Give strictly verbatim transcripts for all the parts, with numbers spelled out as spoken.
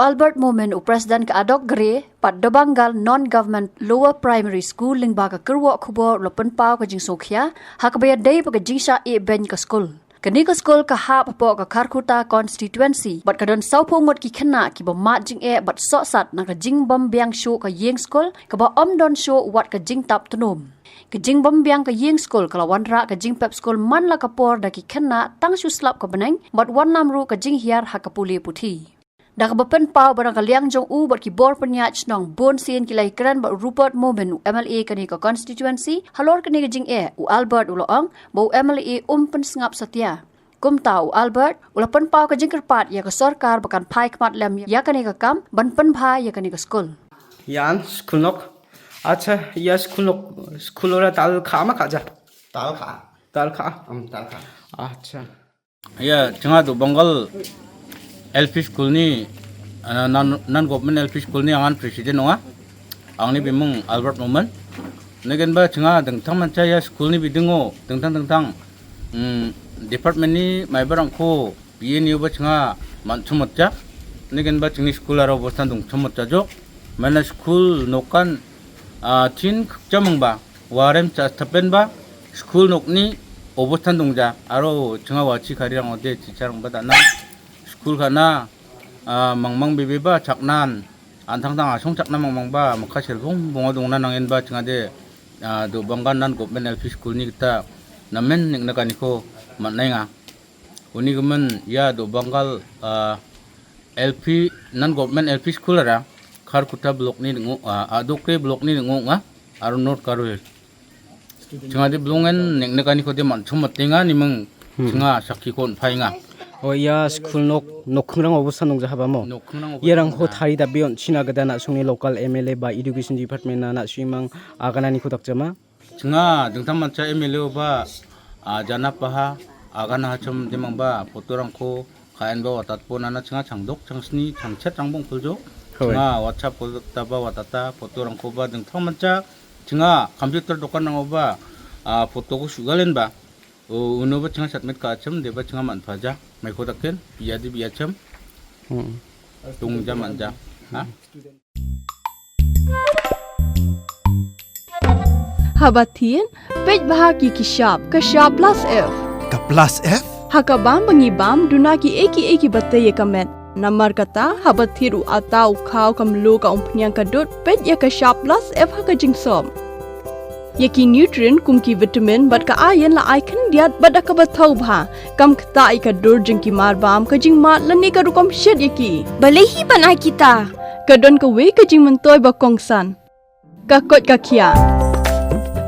Albert Momin, u President ka Adok Gre bad Dobangal Non-Government Lower Primary School, lyngba ka kyrwoh khubor u la pynpaw ka jingsngewkhia ha kaba ïadei bad ka jingshah ïehbein ka skul. Kane ka skul ka hap hapoh ka Kharkutta constituency bad ka don sawphew ngut ki khynnah kiba mad jingeh bad sohsat na ka jingbym biang shuh ka ïing skul kaba ym don shuh wat ka jingtap tnum. Ka jingbym biang ka ïing skul ka la wanrah ka jingpep skul man la ka por da ki khynnah tang shu slap ka bneng bad wanlam ruh ka jinghiar ha ka pule puthi. Da kaba pynpaw ba na ka liang jong u bad ki bor pynïaid shnong bun sien ki la ïakren bad u Rupert Momin, u M L A kane ka constituency, halor kane ka jingeh. U Albert u la ong ba u M L A um pynsngap satia. Kumta u Albert u la pynpaw ka jingkyrpad ïa ka sorkar ba kan phai khmat lem ïa kane ka kam ban pynbha ïa kane ka skul. Ïa skul nok. Acha, ïa skul nok, skul ora tal kha ma kha ja. Tal kha. Tal kha. Um, tal kha. Acha. Ïa, jnga Dobangal L P School ni, ah, non, non-government L P School ni ang ngan president ong nga. Ang ni bimung Albert Momin. Negen ba jnga dengtang mancha ïa school ni bidingo, dengtang dengtang. Hmm, department ni mai barang ko, P N U ba jnga man chumot ja. Negen ba jngni school aro bostan dung chumot ja jok. Mana school nokan, ah, chin chamang ba. Warem cha tapen ba, school nok ni obostan dong ja, aro chynga wa chi kari rang ode chi charang ba dana, school khana, ah, mangmang bebe ba chaknan, antang tang asong chakna mangmang ba, maka sel bong, bong dong na nangin ba chynga de, ah, Dobangal non-government L P school ni kita, namen nik na kani ko, man nai nga. Uni gumen, ïa Dobangal, ah, L P, non-government L P school ara, Kharkutta block ni ngo, ah, Adok Gre block ni ngo nga, aro North Garo Hills. Chynga de blungen, nek nek ani ko de man chum matinga ni meng, chynga sakhi kon phai nga. O ïa school nok, nok khngrang obostan dong ja haba mo. Nok khngrang obostan ïa rang dong ho ja. Thari da bion china gada na sungni local M L A ba education department na na sui mang, ah, kana ni ko tak jama. Chynga, dengtang mancha M L A ba, ah, jana paha, ah, kana hacham demang ba, photo rang ko, Ka en ba watat po nana chynga chang dok, chang sni, chang chet rang bong puljo. Hoi. Chynga WhatsApp ko ta ba watata, photo rang ko ba dengtang mancha. Chynga computer dokan rang ba, ah, photo ko sugalen ba. O, uno ba chynga chat met ka chem, de ba chynga man phaja. Mai ko taken, biya di biya chem. Hmm. Tung ja man ja. Ha? Haba thied, peit bha ki ki shap, ka shap plus F. Ka plus F? Ha ka bam ba ngi bam, duna ki ei ki ei ki ba tei ïa ka met. Namar kata, haba thied u ata u khaw ka mluh ka umphniang ka dud, peit ïa ka shap plus F ha ka jingsop. Ïa ki nutrient kum ki vitamin bad ka iron la ai khyndiat bad da kaba thaw bha. Kam ktah ïa ka dur jong ki mar bam, ka jingmad lane ka rukom shet ïa ki. Balei hi ban ai kita? Ka don kawei ka jingmyntoi ba kongsan. Ka koit ka khiah.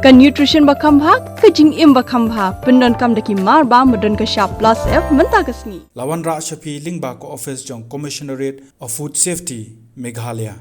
Ka nutrition ba kham bha, ka jingim ba kham bha. Pyndonkam da ki mar bam ba don ka shap plus F mynta ka sngi. La wanrah sha phi lyngba ka office jong Commissionerate of Food Safety, Meghalaya.